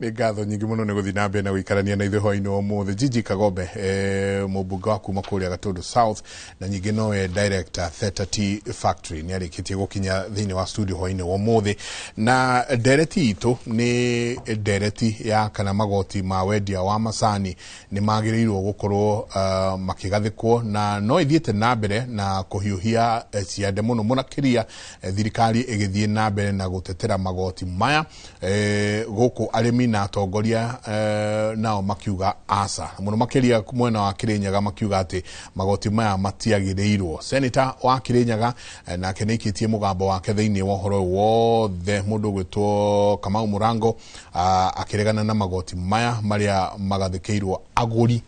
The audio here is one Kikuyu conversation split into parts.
Nĩ ngatho nyingĩ mũno nĩ gũthiĩ na mbere na gũikarania na ithuĩ hwainĩ wa ũmũthĩ. Gigi Kagombe, mũmbunge wa kuma kũrĩa Gatũndũ South na nyingĩ nowe director Theta Tea Factory, nĩ arĩkĩtie gũkinya thĩinĩ wa studio hwainĩ wa ũmũthĩ. Na ndereti itũ nĩ ndereti ya kana magoti ma wendia wa macani nĩ magĩrĩirwo gũkorwo makĩgathĩkwo, na no ithiĩte na mbere na kũhiũhia ciande mũno makĩria thirikari ĩgĩthiĩ na mbere na gũtetera magoti maya gũkũ arĩmi na atongoria nao makiuga aca mũno makĩria mwena wa Kirinyaga, makiuga atĩ magoti maya matiagĩrĩirwo. Senator wa Kirinyaga nake nĩ aikĩtie mũgambo wake thĩinĩ wa ũhoro ũyũ wothe, mũndũ ũgwĩtwo Kamau Mũrango, akĩregana na magoti maya marĩa magathĩkĩirwo agũri.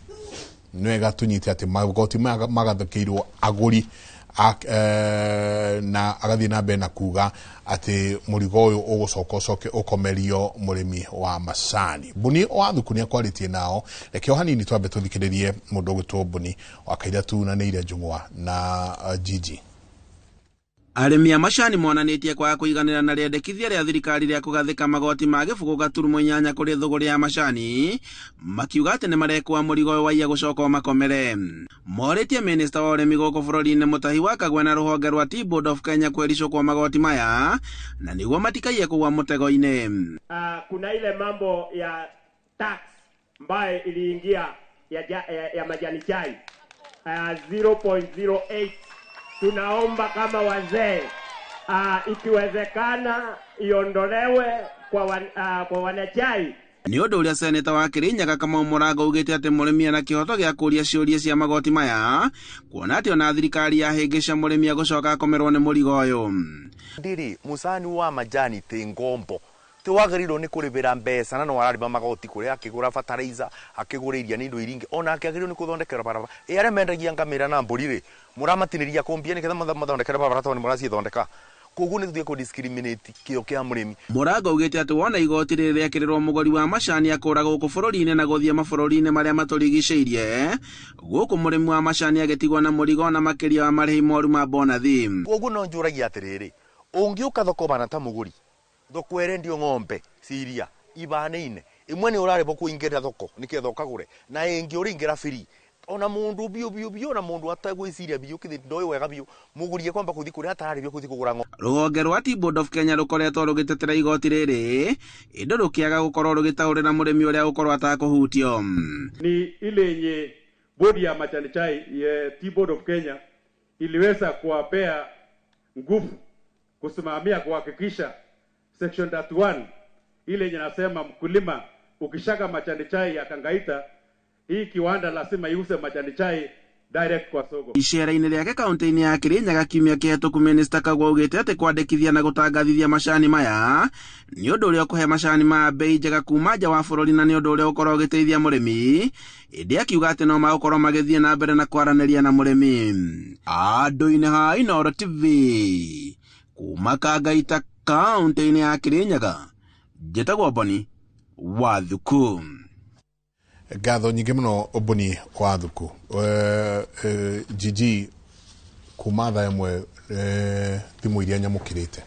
Nĩ wega tũnyite atĩ magoti maya magathĩkĩirwo agũri, na agathiĩ na mbere na kuga atĩ mũrigo ũyũ ũgũcoka ũcoke ũkomerio mũrĩmi wa macani. Mbuni wa Thuku nĩ akwarĩtie nao. Reke o hanini twambe tũthikĩrĩrie mũndũ ũgwĩtwo Mbuni wa Kairatu na nĩ ire njũng'wa na Gigi. Arĩmi a macani monanĩtie kwaga kũiganĩra na rĩendekithia rĩa thirikari rĩa kũgathĩka magoti ma 0.8 kũrĩ thũgũrĩ ya macani, makiuga atĩ nĩ marekũa mũrigo ũyũ waiya gũcoka ũmakomere. Morĩtie minista wa ũrĩmi gũkũ bũrũri-inĩ Mutahi wa Kagwe na rũhonge rwa Tea Board of Kenya kwericũkwo magoti maya na nĩguo matikaiye kũgwa mũtego-inĩ. Kuna ile mambo ya tax ambayo iliingia ya majani chai 0.08. Tunaomba kama wazee, ikiwezekana iondolewe kwa wanachai. Nĩ ũndũ ũrĩa seneta wa Kirinyaga Kamau Mũrango augĩte atĩ mũrĩmi ena kĩhoto gĩa kũũria ciũria cia magoti maya, kuona atĩ ona thirikari yahĩngĩca mũrĩmi agũcoka akomerwo nĩ mũrigo ũyũ. Ndiri mucani wa majani ti ngombo ti wagĩrĩirwo nĩ kũrĩbĩra mbeca na no ararĩba magoti kũrĩa akĩgũra fertilizer, akĩgũra iria na indo iria ingĩ, ona akĩagĩrĩirwo nĩ kũthondekerwo barabara. Ĩ arĩa mendagia ngamĩra na mbũri rĩ, mũramatinĩria kũmbia nĩgetha mathondekere barabara tondũ nĩ mũracithondeka? Koguo nĩ tũthiĩ kũ discriminate kĩo kĩa mũrĩmi. Mũrango augĩte atĩ wona igoti rĩrĩ rĩekĩrĩrwo mũgũri wa macani akũra gũkũ bũrũri-inĩ na gũthiĩ mabũrũri-inĩ marĩa matũrigicĩirie, gũkũ mũrĩmi wa macani agĩtigwo na mũrigo na makĩria wa marĩhi moru ma bonathi. Koguo no njũragia atĩrĩrĩ, ũngĩũka thoko bana ta mũgũri, thoko ĩrendio ng'ombe ciria ibanaine, ĩmwe nĩ ũrarĩbwo kũingĩra thoko nĩketha ũkagũre, na ĩngĩ ũrĩingĩra free. Ona mundu biũ biũ biũ, ona mundu atagwĩciria biũ kĩthĩ ndoĩ wega biũ, mũgũri ekwamba kũthiĩ kũrĩa atararĩbio kũthiĩ kũgũra ng'ombe. Rũhonge rwa Tea Board of Kenya rũkoretwo rũgĩtetera igoti rĩrĩ, ĩndĩ rũkĩaga gũkorwo rũgĩtaũrĩra mũrĩmi ũrĩa ũkorwo atakũhutio. Ni ile yenye bodi ya majani chai ya Tea Board of Kenya iliweza kuwapea nguvu kusimamia kuhakikisha section 31 ile yenye nasema mkulima ukishaka majani chai ya Kangaita, hii kiwanda lazima iuze majani chai direct kwa soko. Icera-inĩ rĩake kaunti-inĩ ya Kirinyaga kiumia kĩhetũku, Minister Kagwe augĩte atĩ kwandĩkithia na gũtangathithia macani maya nĩ ũndũ ũrĩa ũkũhe macani maya bei njega kuma nja wa bũrũri na nĩ ũndũ ũrĩa ũkorwo ũgĩteithia mũrĩmi, ĩndĩ akiuga atĩ no magũkorwo magĩthiĩ na mbere na kwaranĩria na mũrĩmi. Andũ-inĩ ha Inooro TV kuma Kangaita kaunti-inĩ ya Kirinyaga, njĩtagwo Boni wa Thuku. Ngatho nyingĩ mũno Boni wa Thuku. Gigi, kuma thaa 1, thimũ iria nyamũkĩrĩte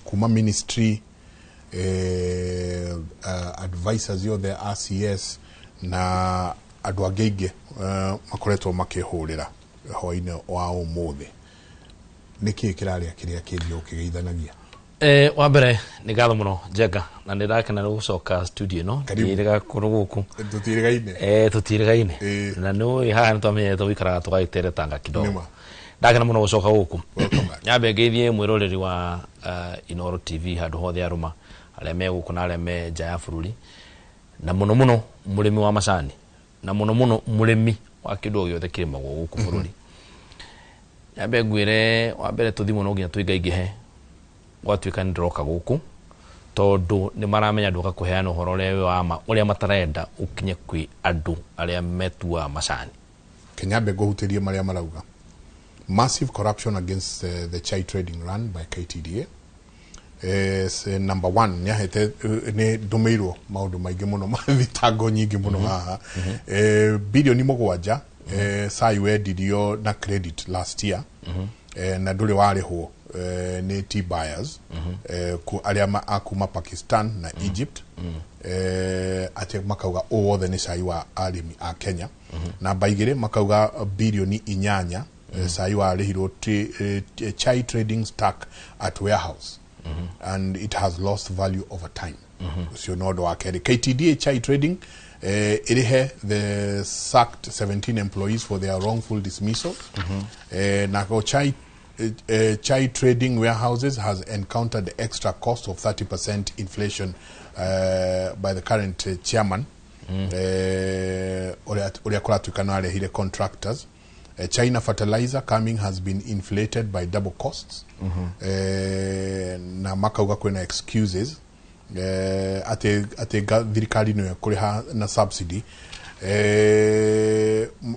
kuma ministry, advisors othe a CS na andũ angĩ aingĩ makoretwo makĩhũrĩra hwainĩ wa ũmũthĩ, nĩkĩĩ kĩrarĩa kĩrĩa kĩngĩ ũkĩgeithanagia? Wa mbere nĩ ngatho mũno Njenga, na nĩ ndakena nĩ gũcoka studio ĩno. Karibu. Ndiĩrĩga kũndũ gũkũ. Tũtirĩgaine. Tũtirĩgaine. Na nĩ haha nĩ twamenyete gũikaraga tũgagĩteretanga kidogo. Nĩma. Ndakena mũno gũcoka gũkũ. Welcome back. Nyambe ngeithie mwĩroreri wa Inooro TV handũ hothe arũma, arĩa me gũkũ na arĩa me nja ya bũrũri, na mũno mũno mũrĩmi wa macani, na mũno mũno mũrĩmi wa kĩndũ o gĩothe kĩrĩmagwo gũkũ bũrũri. Nyambe ngwĩre, wa mbere tũthimũ no nginya tũingaingĩhe gwatuĩka nĩ ndĩroka gũkũ, tondũ nĩ maramenya ndoka kũheana ũhoro ũrĩa wĩ wa ma, ũrĩa matarenda ũkinye kwĩ andũ arĩa metuaga macani. Kenyambe ngũhutĩrie marĩa marauga. Massive corruption against the chai trading run by KTDA. Number 1, nĩ ahete, nĩ ndũmĩirwo maũndũ maingĩ mũno, mathitango nyingĩ mũno haha. Bilioni 7, cai wendirio na credit last year. Na ndũrĩ warĩhwo. Nĩ tea buyers arĩa a kuma Pakistan na Egypt, atĩ makauga ũũ wothe nĩ cai wa arĩmi a Kenya. Namba 2 makauga 8 bilioni, cai warĩhirwo chai trading stack at warehouse and it has lost value over time. Ũcio no ũndũ wa kerĩ. KTDA chai trading ĩrĩhe the sacked 17 employees for their wrongful dismissal. Nako chai trading warehouses has encountered extra cost of 30% inflation by the current chairman, ũrĩa kũratuĩka no arehire contractors. China fertilizer coming has been inflated by double costs. Na makauga kwĩna excuses atĩ thirikari nĩyo ĩkũrĩha na subsidy.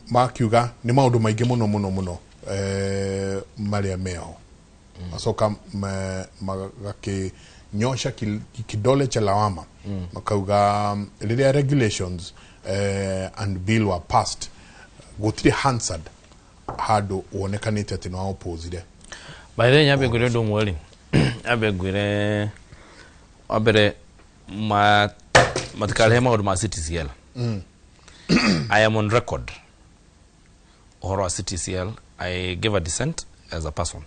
Makiuga nĩ maũndũ maingĩ mũno mũno mũno marĩa meho. Macoka magakĩnyosha kidole cha lawama, makauga rĩrĩa regulations and bill were passed, gũtirĩ Hansard handũ wonekanĩte atĩ nĩ waopposire. By the way, nyambe ngwire ũndũ ũmwe rĩ, nyambe ngwire wa mbere matikarehe maũndũ ma CTCL. I am on record ũhoro wa CTCL. I gave a dissent as a person,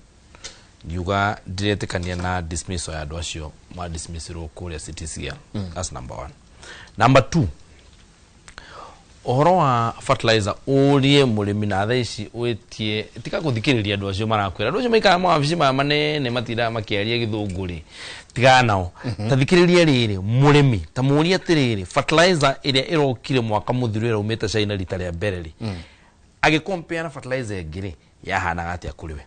ngiuga ndiretĩkania na dismissal ya andũ acio ma dismissirwo kũrĩa CTCL. That's number one. Number two, ũhoro wa fertilizer, ũrie mũrĩmi na thaa ici wĩtie, tiga gũthikĩrĩria andũ acio marakwĩra. Andũ acio maikaraga mawabici maya manene, matindaga makĩaria gĩthũngũ rĩ, tigana nao. Ta thikĩrĩria rĩrĩ, mũrĩmi ta mũrie atĩrĩrĩ, fertilizer ĩrĩa ĩrokire mwaka mũthiru ĩraumĩte China rita rĩa mbere rĩ, agĩcompare na fertilizer ĩngĩ rĩ, yahanaga atĩa kũrĩ we?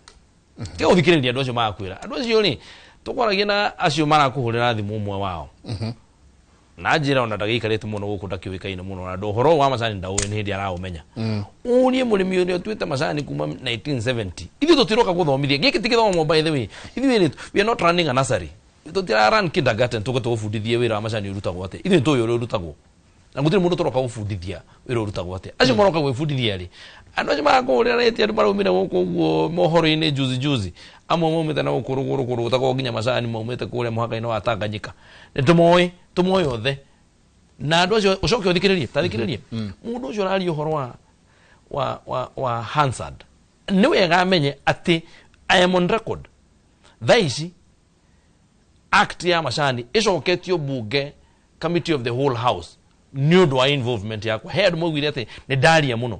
Tiga gũthikĩrĩria andũ acio marakwĩra. Andũ acio rĩ, tũkwaragia na acio marakũhũrĩra thimũ, ũmwe wao na njĩra ona ndagĩikarĩte mũno gũkũ, ndakĩũĩkaine mũno na andũ ũhoro wa macani ndaũĩ, nĩ hĩndĩ araũmenya. Ũrie mũrĩmi ũrĩa ũtuĩte macani kuma 1970. Ithuĩ tũtiroka gũthomithia, gĩkĩ ti gĩthomo. By the way, ithuĩ rĩ, we are not running a nursery, tũtira run kindergarten tũke tũgũbundithie wĩra wa macani ũrutagwo atĩa. Ithuĩ nĩtũĩ ũrĩa ũrutagwo na gũtirĩ mũndũ tũroka gũbundithia wĩra ũrutagwo atĩa. Acio maroka gwĩbundithia rĩ, andũ acio marakũhũrĩra rĩti, andũ maraumire gũkũ ũguo mohoro-inĩ juzi juzi, amwe maumĩte na gũkũ rũgũrũ kũndũ gũtagwo nginya macani, maumĩte kũrĩa mũhaka-inĩ wa Tanganyika, nĩ tũmoĩ, tũmoĩ othe. Na andũ acio ũcoke ũthikĩrĩrie, ta thikĩrĩrie mũndũ ũcio ũraria ũhoro wa Hansard, nĩ wega amenye atĩ I am on record. Thaa ici act ya macani ĩcoketio bunge, committee of the whole house, nĩ ũndũ wa involvement yakwa. He andũ maugire atĩ nĩ ndaria mũno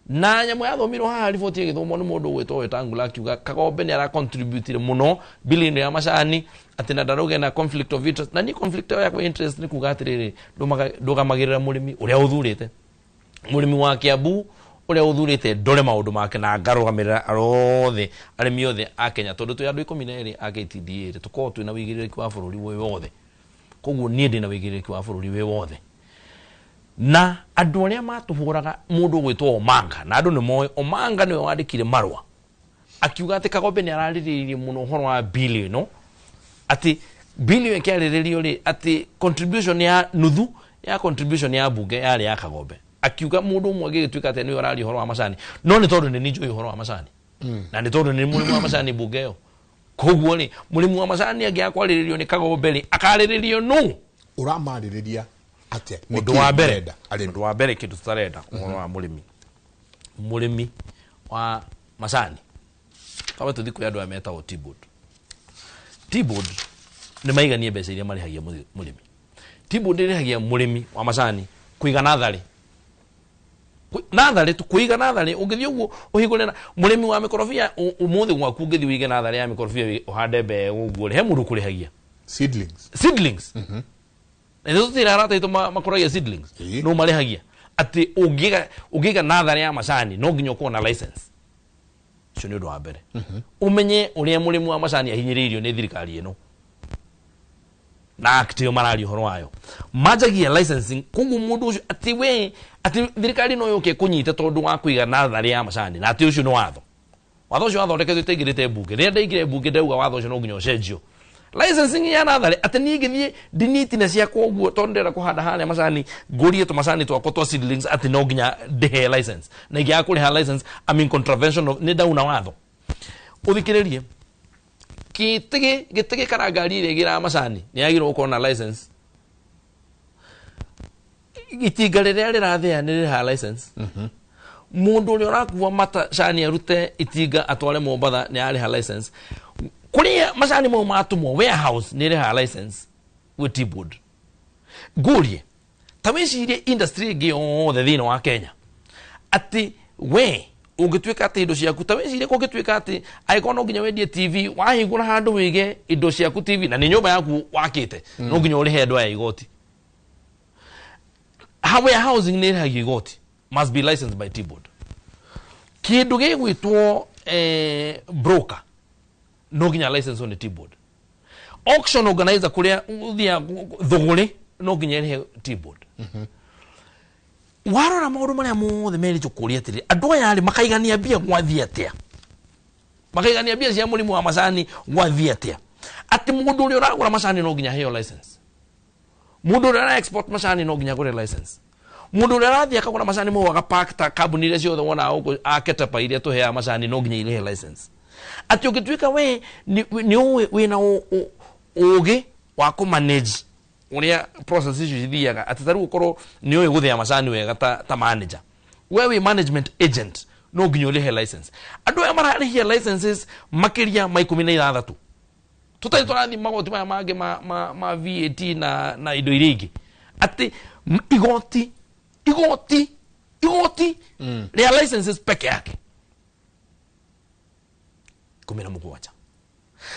na nyamũ yathomirwo haha, riboti ĩgĩthomwo nĩ mũndũ ũgwĩtwo Wetangula, akiuga Kagombe nĩ aracontributire mũno bill ĩno ya macani, atĩ na ndarauge na conflict of interest. Na niĩ conflict yakwa interest nĩ kuga atĩrĩrĩ, ndũgamagĩrĩra mũrĩmi ũrĩa ũthurĩte, mũrĩmi wa Kiambu ũrĩa ũthurĩte, ndore maũndũ make na ngarũgamĩrĩra othe, arĩmi othe a Kenya, tondũ twĩ andũ 12 a KTDA rĩ, tũkoragwo twĩna wĩigĩrĩrĩki wa bũrũri wĩ wothe. Koguo niĩ ndĩna wĩigĩrĩrĩki wa bũrũri wĩ wothe. Na andũ arĩa matũhũraga, mũndũ ũgwĩtwo Omanga, na andũ nĩ moĩ Omanga nĩwe wandĩkire marũa akiuga atĩ Kagombe nĩ ararĩrĩirie mũno ũhoro wa bill ĩno, atĩ bill ĩyo ĩkĩarĩrĩrio rĩ, atĩ contribution ya nuthu ya contribution ya bunge yarĩ ya Kagombe. Akiuga mũndũ ũmwe agĩgĩtuĩka atĩ nĩwe ũraria ũhoro wa macani, no nĩ tondũ nĩ niĩ njũĩ ũhoro wa macani na nĩ tondũ nĩ mũrĩmi wa macani bunge ĩyo. Koguo rĩ, mũrĩmi wa macani angĩaga kwarĩrĩrio nĩ Kagombe rĩ, akarĩrĩrio nũ? Ũramarĩrĩria atĩa? Ũndũ wa mbere, Nĩkĩĩ arĩmi? Ũndũ wa mbere, kĩndũ tũtarenda ũhoro wa mũrĩmi wa macani, twambe tũthiĩ kwĩ andũ aya metagwo Tea Board. Tea Board nĩ maiganie mbeca iria marĩhagia mũrĩmi. Tea Board ĩrĩhagia mũrĩmi wa macani kũiga natharĩ, natharĩ tu, kũiga natharĩ. Ũngĩthiĩ ũguo ũhingũre na mũrĩmi wa mĩkorobia, ũmũthĩ gwaku ũngĩthiĩ ũige natharĩ ya mĩkorobia, ũhande mbeũ ũguo rĩ, he mũndũ ũkũrĩhagia? Seedlings. Seedlings. Na ithuĩ tũtirĩ arata aitũ makũragia seedlings. No marĩhagia atĩ ũngĩiga natharĩ ya macani no nginya ũkorwo na license. Ũcio nĩ ũndũ wa mbere, ũmenye ũrĩa mũrĩmi wa macani ahinyĩrĩirio nĩ thirikari ĩno na act ĩyo mararia ũhoro wayo. Manjagia licensing. Koguo mũndũ ũcio atĩ we, atĩ thirikari no yũke kũnyite tondũ wa kũiga natharĩ ya macani, na atĩ ũcio nĩ watho. Watho ũcio wathondeketwo itaingĩrĩte mbunge. Rĩrĩa ndaingĩre mbunge, ndauga watho ũcio no nginya ũcenjio, licensing ya natharĩ, atĩ niĩ ngĩthiĩ ndinie itina ciakwa ũguo tondũ ndĩrenda kũhanda harĩa macani, ngũrie tũmacani twakwa twa seedlings, atĩ no nginya ndĩhe license, na ingĩaga kũrĩha license, I'm in contravention of, nĩ ndauna watho. Ũthikĩrĩrie, Gĩtĩgĩ kana ngari ĩrĩa ĩgĩraga macani nĩ yagĩrĩirwo gũkorwo na license. Itinga rĩrĩa rĩrathĩa nĩ rĩrĩhaga license. Mũndũ ũrĩa ũrakua macani arute itinga atware Mombatha nĩ arĩha license. Kũrĩa macani mau matũmwo warehouse nĩ ĩrĩhaga license gwĩ Tea Board. Ngũrie, ta wĩcirie industry ĩngĩ yothe thĩinĩ wa Kenya atĩ we ũngĩtuĩka atĩ indo ciaku, ta wĩcirie kũngĩtuĩka atĩ angĩkorwo no nginya wendie TV, wahingũra handũ wĩige indo ciaku TV na nĩ nyũmba yaku wakĩte, no nginya ũrĩhe andũ aya igoti. Warehousing nĩ ĩrĩhagio igoti, must be licensed by Tea Board. Kĩndũ gĩgwĩtwo broker no nginya license nĩ Tea Board. Auction organizer kũrĩa ũthiaga thũgũrĩ no nginya ĩrĩhe Tea Board. Warora maũndũ marĩa mothe merĩtwo kũria atĩrĩ, andũ aya rĩ makaigania mbia gwathiĩ atĩa? Makaigania mbia cia mũrimũ wa macani gwathiĩ atĩa? Atĩ mũndũ ũrĩa ũragũra macani no nginya aheo license. Mũndũ ũrĩa ũra export macani no nginya agũre license. Mũndũ ũrĩa ũrathiĩ akagũra macani mau agapack ta kambuni iria ciothe wonaga gũkũ a Ketepa iria tũheaga macani no nginya irĩhe license. Atĩ ũngĩtuĩka we nĩ ũĩ wĩna ũgĩ wa kũ-manage ũrĩa process icio cithiaga, atĩ ta rĩu ũkorwo nĩ ũĩ gũthĩa macani wega ta manager, we wĩ management agent no nginya ũrĩhe license. Andũ aya mararĩhia licenses makĩria ma 16, tũtarĩ tũrathiĩ magoti maya mangĩ ma VAT na indo iria ingĩ, atĩ igoti rĩa licenses peke yake 17.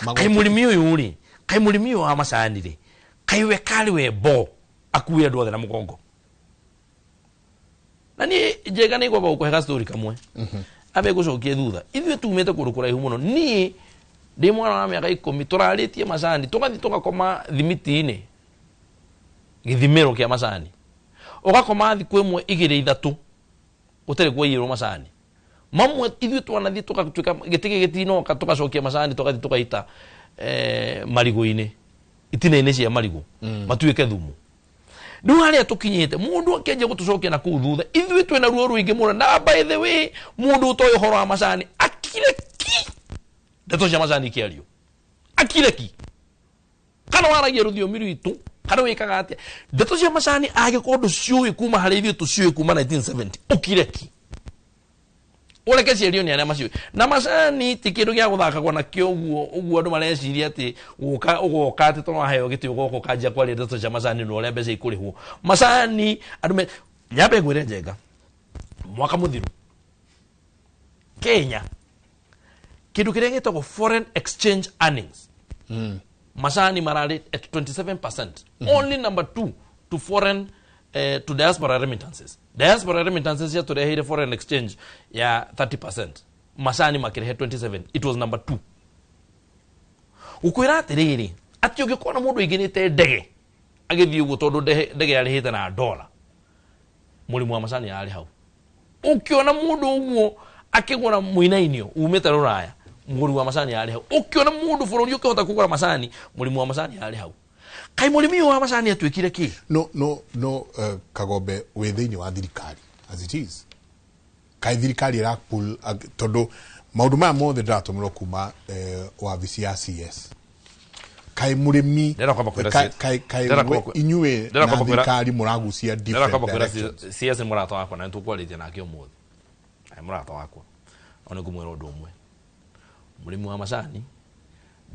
Kaĩ mũrĩmi ũyũ rĩ, kaĩ mũrĩmi ũyũ wa macani rĩ, kaĩ we karĩ we bo akue andũ othe na mũgongo. Na niĩ njega nĩ ngwamba gũkũhe ga story kamwe ambe ngũcokie thutha. Ithuĩ tumĩte kũndũ kũraihu mũno. Niĩ ndĩ mwana wa mĩaka 10 tũrarĩtie macani, tũgathiĩ tũgakoma thimiti-inĩ, gĩthimĩro kĩa macani, ũgakoma thikũ ĩmwe igĩrĩ ithatũ gũtarĩ kwaiyĩrwo macani mamwe. Ithuĩ twanathiĩ tũgatuĩka gĩtĩ gĩtinoka, tũgacokia macani, tũgathiĩ tũgaita marigũ-inĩ, itina-inĩ cia marigũ matuĩke thumu. Rĩu harĩa tũkinyĩte, mũndũ akĩanjia gũtũcokia na kũu thutha, ithuĩ twĩna ruo rũingĩ mũno. Na by the way, mũndũ ũtoĩ ũhoro wa macani akire ki ndeto cia macani ikĩario, akire ki, kana waragia rũthiomi rwitũ kana wĩkaga atĩa, ndeto cia macani angĩkorwo ndũciũĩ kuma harĩa ithuĩ tũciũĩ kuma 1970, ũkire ki, ũreke ciario nĩ arĩa maciũĩ. Na macani ti kĩndũ gĩa gũthakagwo nakĩo ũguo ũguo andũ mareciria atĩ gũka ũgoka atĩ tondũ waheo gĩtĩ ũgoka ũkanjia kwaria ndeto cia macani na ũrĩa mbeca ikũrĩhwo macani. Andũ me nyambe ngwĩre Njenga, mwaka mũthiru Kenya kĩndũ kĩrĩa gĩtagwo foreign exchange earnings, macani mararĩ at 27%, only number two to foreign to diaspora remittances. Diaspora remittances yatũreheire foreign exchange ya 30%, macani makĩrehe 27. It was number two. Gũkwĩra atĩrĩrĩ, atĩ ũngĩkorwo na mũndũ aingĩrĩte ndege agĩthiĩ ũguo, tondũ ndege yarĩhĩte na dola, mũrĩmi wa macani ararĩ hau. Ũkĩona mũndũ ũguo akĩgũra mũinainio umĩte rũraya, mũgũri wa macani ararĩ hau. Ũkĩona mũndũ bũrũri ũkĩhota kũgũra macani, mũrĩmi wa macani ararĩ hau. Kaĩ mũrĩmi ũyũ wa macani atuĩkire kĩ? No, Kagombe, wĩ thĩinĩ wa thirikari as it is, kaĩ thirikari ĩra pull tondũ maũndũ maya mothe ndĩratũmĩrwo kuma wabici ya CS, kaĩ mũrĩmi Ndĩrenda kwamba kwĩra kaĩ ndĩrenda kwamba inyuĩ ndĩrenda na kwamba kwĩra thirikari mũragucia ndĩrenda different kwamba kwĩra directions? CS nĩ mũrata wakwa na nĩtũkwarĩtie nake ũmũthĩ na nĩ mũrata wakwa, no nĩ ngũmwĩra ũndũ ũmwe: mũrĩmi wa macani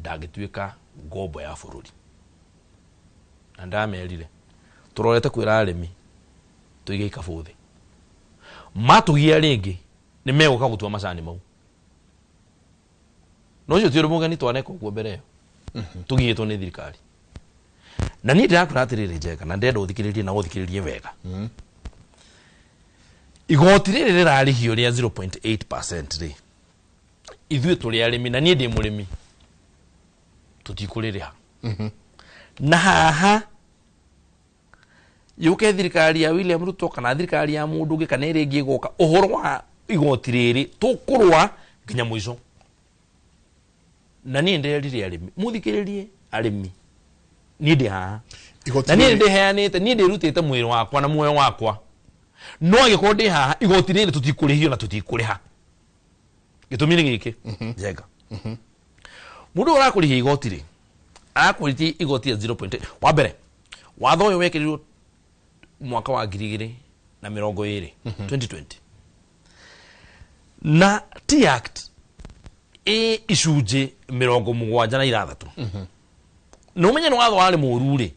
ndangĩtuĩka ngombo ya bũrũri. Na ndamerire tũrorete kwĩra arĩmi tũige ikabũ thĩ, matũgia rĩngĩ nĩ megũka gũtua macani mau. No ũcio ti ũndũ mũgeni, twaneka ũguo mbere ĩyo tũgiĩtwo nĩ thirikari. Na niĩ ndĩrakwĩra atĩrĩrĩ Njega, na ndĩrenda ũthikĩrĩrie na ũthikĩrĩrie wega, igoti rĩrĩ rĩrarĩhio rĩa 0.8% rĩ, ithuĩ tũrĩ arĩmi na niĩ ndĩ mũrĩmi, tũtikũrĩrĩha. Na haha yũke thirikari ya William Ruto kana thirikari ya mũndũ ũngĩ kana ĩrĩa ĩngĩ ĩgoka, ũhoro wa igoti rĩrĩ tũkũrũa nginya mũico. Na niĩ ndĩrerire arĩmi, mũthikĩrĩrie arĩmi, niĩ ndĩ haha Igoti na niĩ rĩrĩ- ndĩheanĩte, niĩ ndĩrutĩte mwĩrĩ wakwa na muoyo wakwa, no angĩkorwo ndĩ haha, igoti rĩrĩ tũtikũrĩhio na tũtikũrĩha. Gĩtũmi nĩ gĩkĩ, Njenga: Mundu urakuriha igoti ri arakuritia igoti ya 0.8. Wa mbere watho uyu wekirirwo mwaka wa 2020, 2020, na Tea Act ĩ icunjĩ 76. Na ũmenye nĩ watho warĩ mũru rĩ,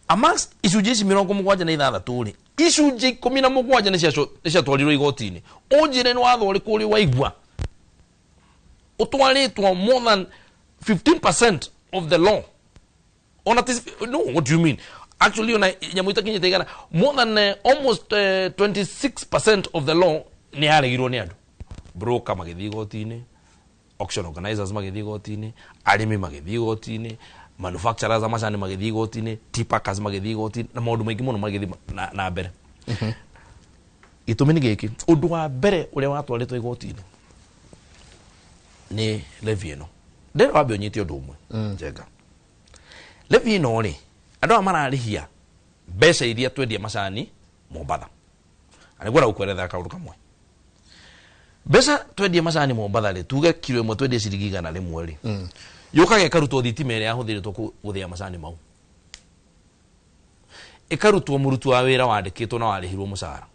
amongst icunjĩ ici 76 rĩ, icunjĩ 17 nĩ ciatwarirwo igoti-inĩ. Ũnjĩre nĩ watho ũrĩkũ ũrĩ waigua ũtwarĩtwo more than 15% of the law? Ona no, what do you mean? Actually, ona nyamũ itakinyĩte igana, more than almost 26% of the law nĩ yaregirwo nĩ andũ. Broker magĩthiĩ igoti-inĩ, auction organizers magĩthiĩ igoti-inĩ, arĩmi magĩthiĩ igoti-inĩ, manufacturers a macani magĩthiĩ igoti-inĩ, tea packers magĩthiĩ igoti-inĩ, na maũndũ maingĩ mũno magĩthiĩ na mbere. Gĩtũmi nĩ gĩkĩ, ũndũ wa mbere ũrĩa watwarĩtwo igoti-inĩ nĩ levy ĩno. Ndĩrenda wambe ũnyite ũndũ ũmwe, Njenga. Levy ĩno rĩ, andũ aya mararĩhia mbeca iria twendia macani Mombatha. Na nĩngwenda gũkwerethera kaũndũ kamwe. Mbeca twendia macani Mombatha rĩ, tuge kiro ĩmwe twendie ciringi 100 rĩ, yũkaga ĩkarutwo thitima ĩrĩa yahũthĩrĩtwo gũthĩa macani mau, ĩkarutwo mũruti wa wĩra wandĩkĩtwo na warĩhirwo mũcara,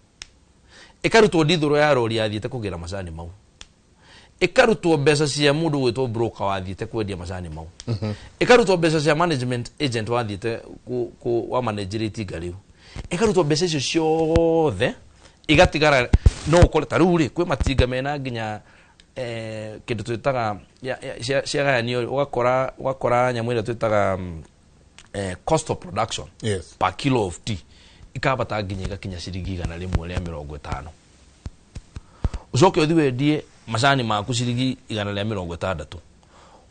ĩkarutwo ndithũrũ ya rori yathiĩte kũgĩra macani mau, ĩkarutwo mbeca cia mũndũ gwĩtwo broker wathiĩte kwendia macani mau, ĩkarutwo mbeca cia management agent wathiĩte wa managere itinga rĩu, ĩkarutwo mbeca icio ciothe igatigara. No ũkore ta rĩu rĩ, kwĩ matinga mena nginya kĩndũ twĩtaga ciagayanio, ũgakora nyamũ ĩrĩa twĩtaga cost of production per kilo of tea ikambata nginya igakinya ciringi 150. Ucoke ũthiĩ wendie macani maku ciringi 160,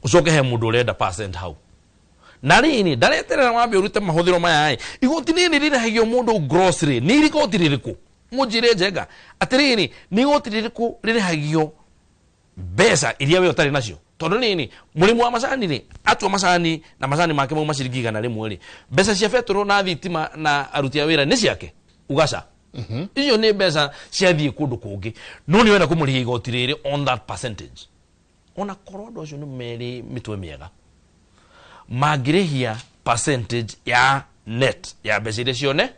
ucoke he mũndũ ũrenda percent hau. Na rĩrĩ, ndareterera wambe ũrute mahũthĩro maya ĩ. Igoti rĩrĩ rĩrĩhagio mũndũ gross rĩ, nĩ igoti rĩrĩkũ? Mũnjĩre, Njenga, atĩrĩrĩ, nĩ igoti rĩrĩkũ rĩrĩhagio mbeca iria we ũtarĩ nacio? Tondũ nini, mũrĩmi wa macani rĩ, atua macani na macani make mauma ciringi 100 rĩ, mbeca cia betũrũ na thitima na aruti a wĩra nĩ ciake ugaca. Icio nĩ mbeca ciathiĩ kũndũ kũngĩ, no nĩ wenda kũmũrĩhia igoti rĩrĩ on that percentage. Ona korwo andũ acio nĩ merĩ mĩtwe mĩega, mangĩrĩhia percentage ya net ya mbeca iria cione.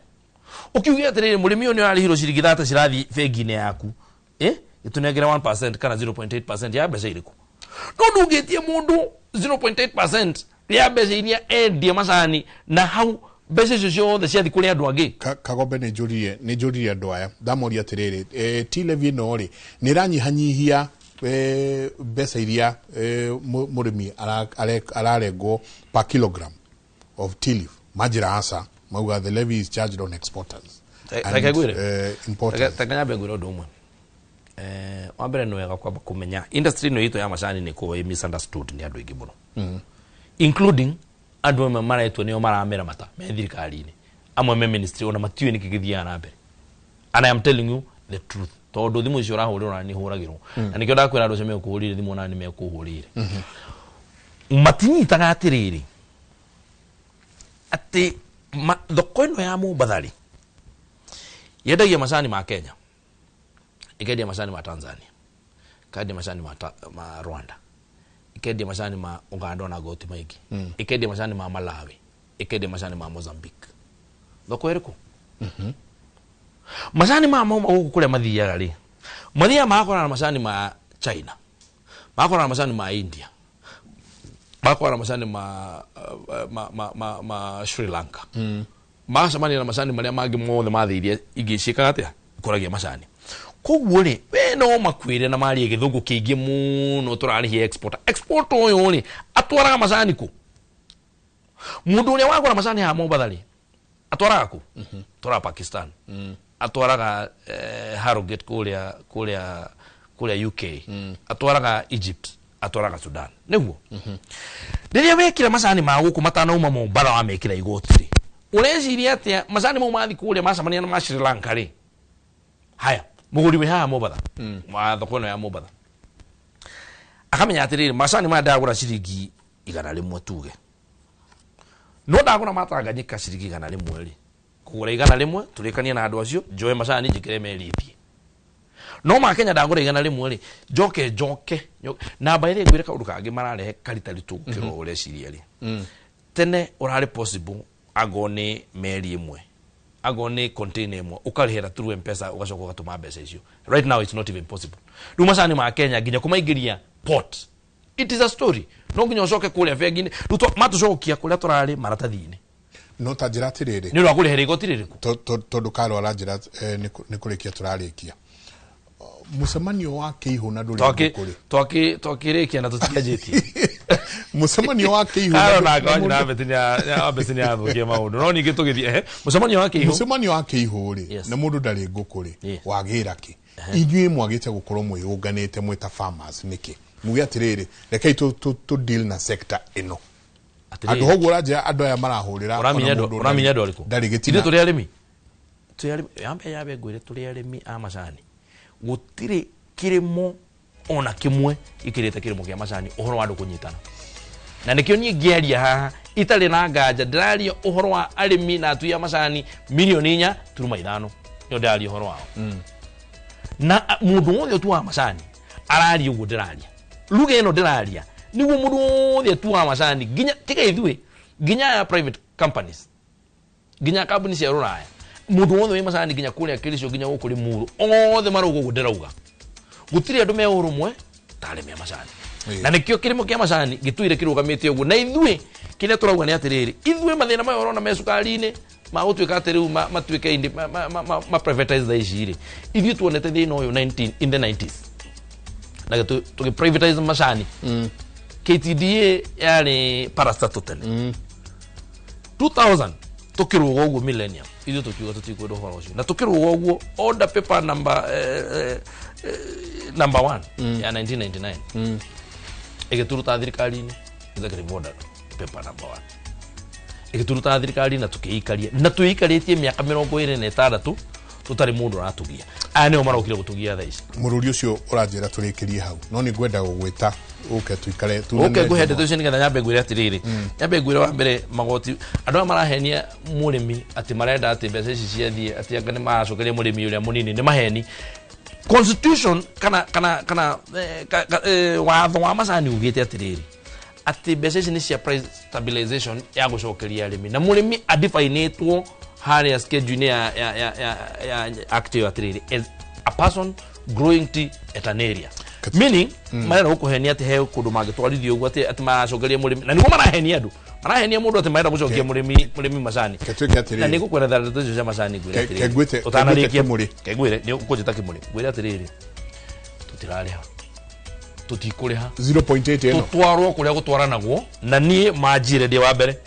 Ũkiuge atĩrĩrĩ, mũrĩmi ũyũ nĩ ararĩhirwo ciringi 30 cirathiĩ bengi-inĩ yaku, ĩtũnengere 1% kana 0.8% ya mbeca irĩkũ? No ndũngĩtie mũndũ 0.8% ya mbeca iria endia macani, na hau mbeca icio ciothe ciathiĩ kũrĩ andũ angĩ. Kagombe, nĩ njũririe andũ aya, ndamoria atĩrĩrĩ, tea levy ĩno rĩ, nĩ ĩranyihanyihia mbeca iria mũrĩmi ararengwo per kilogram of tea leaf? Manjĩra aca, mauga the levy is charged on exporters and Reke ngwĩre. Importers. Reke nyambe ngwĩre ũndũ ũmwe. Wa mbere, nĩ wega kwamba kũmenya industry ĩno itũ ya macani nĩ ĩkoragwo ĩ misunderstood nĩ andũ aingĩ mũno, including andũ amwe maretwo nĩo maramera mata me thirikari-inĩ, amwe me ministry, ona matiũĩ nĩkĩ gĩthiaga na mbere. And I am telling you the truth, tondũ thimũ icio ũrahũrĩrwo na nĩ hũragĩrwo, na nĩkĩo ndakwĩra andũ acio mekũhũrĩire thimũ na nĩ mekũhũrĩire matinyitaga atĩrĩrĩ, atĩ thoko ĩno ya Mombatha rĩ, yendagia macani ma Kenya, ikendia macani ma Tanzania, ikendia macani ma Rwanda, ikendia macani ma Uganda ona goti maingĩ, ikendia macani ma Malawi, ikendia macani ma Mozambique. Thoko ĩrĩkũ macani ma mauma gũkũ kũrĩa mathiaga rĩ? Mathiaga magakorana na macani ma China, magakorana na macani ma India, magakorana na macani ma Sri Lanka, magacemania na macani marĩa mangĩ mothe ma thĩ iria ingĩ ciĩkaga atĩa, ikũragia macani. Koguo rĩ, we no makwĩre na marie gĩthũngũ kĩingĩ mũno, tũrarĩhia exporter. Exporter ũyũ rĩ, atwaraga macani kũ? Mũndũ ũrĩa wagũra macani haha Mombatha rĩ, atwaraga kũ? Atwaraga Pakistan, atwaraga Harrogate kũrĩa UK, atwaraga Egypt, atwaraga Sudan. Nĩguo rĩrĩa wekĩra macani ma gũkũ matanauma Mombatha, wamekĩra igoti rĩ, ũreciria atĩa macani mau mathi kũrĩa macemania na ma Sri Lanka rĩ? Haya, mũgũri wĩ haha Mombatha wa thoko ĩno ya Mombatha akamenya atĩrĩrĩ, macani maya ndagũra ciringi 100 tuge, no ndagũra ma Tanganyika ciringi 100 rĩ, kũgũra 100 tũrĩkanie na andũ acio, njoe macani njĩkĩre meri thiĩ. No ma Kenya ndagũra 100 rĩ, njoke njoke na mbaire ngwĩre kaũndũ kangĩ mararehe karitaritũ gũkĩra ũreciria rĩ. Tene ũrarĩ possible angorwo nĩ meri ĩmwe, angorwo nĩ container ĩmwe, ũkarĩhĩra through M-Pesa, ũgacoka ũgatũma mbeca icio. Right now it's not even possible. Rĩu macani ma Kenya nginya kũmaingĩria port, it is a story. No nginya ũcoke kũrĩa bengi-inĩ. Rĩu matũcokia kũrĩa tũrarĩ maratathi-inĩ. No ta njĩra atĩrĩrĩ, nĩ ũndũ wa kũrĩhĩra igoti rĩrĩkũ? Tondũ Karũ aranjĩra nĩ kũrĩkia tũrarĩkia mũcemanio wa Kĩihũ na ndũrĩ ngũkũ rĩ. Twakĩrĩkia na tũtianjĩtie. Mũcemanio wa Kĩihũ Karo na Ambeti nĩ athũkia maũndũ, no ningĩ tũgĩthiĩ mũcemanio wa Kĩihũ. Mũcemanio wa Kĩihũ rĩ, na mũndũ ndarĩ ngũkũ rĩ, wagĩra kĩ? Inyuĩ mwagĩte gũkorwo mwĩyũnganĩte mwĩ ta farmers nĩkĩ? Muge atĩrĩrĩ, rekei tũ deal na sector ĩno. Andũ hoguo ũranjĩra andũ aya marahũrĩra. Ũramenya andũ arĩkũ? Ndarĩ gĩtina. Ithuĩ tũrĩ arĩmi. Tũrĩ arĩmi. Yambe yambe ngwĩre tũrĩ arĩmi a macani. Gũtirĩ kĩrĩmo ona kĩmwe gĩkĩrĩte kĩrĩmo kĩa macani ũhoro wa andũ kũnyitana. Na nĩkĩo niĩ ngĩaria haha itarĩ na nganja, ndĩraria ũhoro wa arĩmi na atui a macani 4.5 milioni, nĩo ndĩraria ũhoro wao. Na mũndũ wothe ũtuaga macani araria ũguo ndĩraria, lugha ĩno ndĩraria nĩguo mũndũ wothe ũtuaga macani, nginya tiga ithuĩ, nginya aya private companies, nginya kambuni cia rũraya, mũndũ wothe wĩ macani, nginya kũrĩa Kericho, nginya gũkũ Limuru, othe marauga ũguo ndĩrauga. Gũtirĩ andũ me ũrũmwe ta arĩmi a macani. Na nĩkĩo kĩrĩmo kĩa macani gĩtũire kĩrũgamĩte ũguo. Na ithuĩ kĩrĩa tũrauga nĩ atĩrĩrĩ, ithuĩ mathĩna maya ũrona me cukari-inĩ magũtuĩka atĩ rĩu matuĩke ma privatize thaa ici rĩ, ithuĩ tuonete thĩna ũyũ in the 90s na tũgĩ privatize macani. KTDA yarĩ parastatal tene. 2000 tũkĩrũga ũguo millennium, ithuĩ tũkiuga tũtikwenda ũhoro ũcio, na tũkĩrũga ũguo order paper number number 1 ya 1999 ĩgĩturuta thirikari-inĩ, executive order paper number 1 ĩgĩturuta thirikari, na tũkĩikaria na twĩikarĩtie mĩaka 26 tũtarĩ mũndũ ũratũgia. Aya nĩo marokire gũtũgia thaa ici. Mũrũri ũcio ũranjĩra tũrĩkĩrie hau, no nĩ ngwenda gũgwĩta ũke tũikare. Ũke ngũhe ndeto icio nĩgetha nyambe ngwĩre atĩrĩrĩ, nyambe ngwĩre wa mbere magoti andũ aya marahenia mũrĩmi atĩ marenda atĩ mbeca ici ciathiĩ atĩ anga nĩ maracokeria mũrĩmi ũrĩa mũnini, nĩ maheni. Constitution kana kana kana watho wa macani ugĩte atĩrĩrĩ, atĩ mbeca ici nĩ cia price stabilization ya gũcokeria arĩmi, na mũrĩmi adefinĩtwo harĩa schedule ya ya ya ya ya act ĩyo atĩrĩrĩ, as a person growing tea at an area, meaning marenda gũkũhenia atĩ he kũndũ mangĩtwarithio ũguo atĩ maracokeria mũrĩmi, na nĩguo marahenia andũ, marahenia mũndũ atĩ marenda gũcokia mũrĩmi macani. Na nĩ ngũkwerethera ndeto icio cia macani, ngwĩre atĩrĩrĩ, ũtanarĩkia kengwĩre nĩ ũkũnjĩta kĩmũrĩ, ngwĩre atĩrĩrĩ, tũtirarĩha, tũtikũrĩha 0.8 ĩno tũtwarwo kũrĩa gũtwaranagwo, na niĩ manjire ndĩ wa mbere,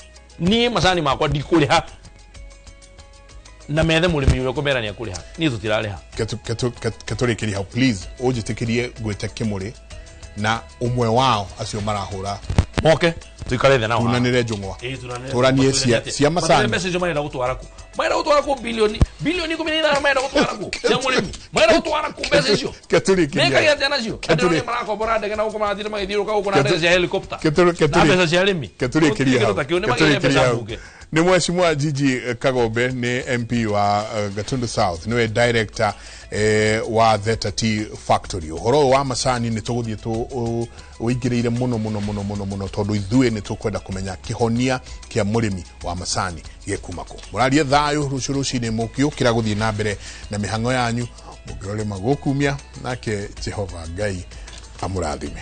niĩ macani makwa ndikũrĩha, na methe mũrĩmi ũrĩa ũkũmera nĩ ekũrĩha, niĩ tũtirarĩha. Ketũrĩkĩrie hau, please ũnjĩtĩkĩrie ngwĩte kĩmũrĩ na ũmwe wao acio marahũra moke tuikare thĩ nao, tunanĩre njũng'wa, tũranie cia macani. Mbeca icio marenda gũtwara kũ? Marenda gũtwara kũ? Bilioni bilioni 15 marenda gũtwara kũ? Cia mũrĩmi marenda gũtwara kũ mbeca icio? Mekagia atĩa nacio? Andũ nĩ marakombora ndege na gũkũ marathiĩ magĩthiũrũrũka gũkũ na ndege cia helicopter na mbeca cia arĩmi. Ketũrĩkĩrie hau. Nĩ magĩire mbeca mbunge. Nĩ Mheshimiwa Gigi Kagombe, nĩ MP wa Gatundu South, nĩwe director wa Theta Tea Factory. Ũhoro ũyũ wa macani nĩ tũgũthiĩ ũingĩrĩire mũno mũno mũno mũno mũno, tondũ ithuĩ nĩ tũkwenda kũmenya kĩhonia kĩa mũrĩmi wa macani gĩkuma kũ. Mũrarie thayũ rũciũ rũcinĩ mũkĩũkĩra gũthiĩ na mbere na mĩhang'o yanyu, mũngĩrorĩma gũkumia, nake Jehova Ngai amũrathime.